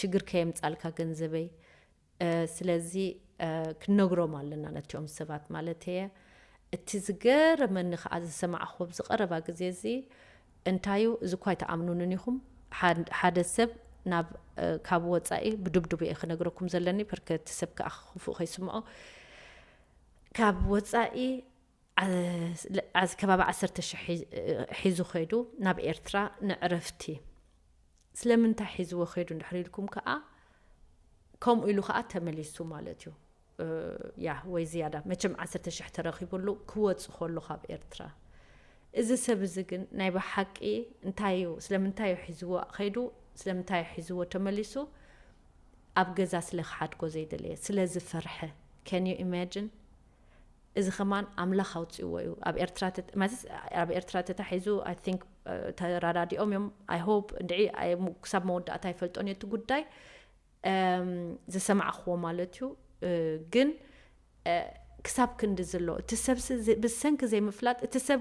ሽግር ከየምጻልካ ገንዘበይ። ስለዚ ክንነግሮም ኣለና ነቲኦም ሰባት ማለት እየ። እቲ ዝገረመኒ ከዓ ዝሰማዕኹ ኣብዚ ቀረባ ግዜ እዚ እንታዩ፣ እዚ እኳ ኣይተኣምኑንን ኢኹም። ሓደ ሰብ ናብ ካብ ወፃኢ ብድብድቡ እየ ክነግረኩም ዘለኒ፣ በርከቲ ሰብ ከዓ ክፉእ ከይስምዖ። ካብ ወፃኢ ከባቢ ዓሰርተ ሽሕ ሒዙ ከይዱ ናብ ኤርትራ ንዕረፍቲ። ስለምንታይ ሒዝዎ ከይዱ እንድሕር ኢልኩም ከዓ፣ ከምኡ ኢሉ ከዓ ተመሊሱ ማለት እዩ። ያ ወይ ዝያዳ መቸም ዓሰርተ ሽሕ ተረኺቡሉ ክወፅ ከሎ ካብ ኤርትራ። እዚ ሰብ እዚ ግን ናይ ብሓቂ እንታይ እዩ፣ ስለምንታይ እዩ ሒዝዎ ከይዱ፣ ስለምንታይ እዩ ሒዝዎ ተመሊሱ? ኣብ ገዛ ስለ ክሓድጎ ዘይደለየ፣ ስለ ዝፈርሐ። Can you imagine? እዚ ከማን ኣምላኽ ኣውፅእዎ እዩ። ኣብ ኤርትራ ተት- ማለት ኣብ ኤርትራ ተታሒዙ፣ I think ተራዳዲኦም እዮም። I hope እንድዒ ክሳብ መወዳእታ ኣይፈልጦን እየ እቲ ጉዳይ ዝሰማዕኽዎ ማለት እዩ። ግን ክሳብ ክንዲ ዘሎ እቲ ሰብ ብሰንኪ ዘይምፍላጥ እቲ ሰብ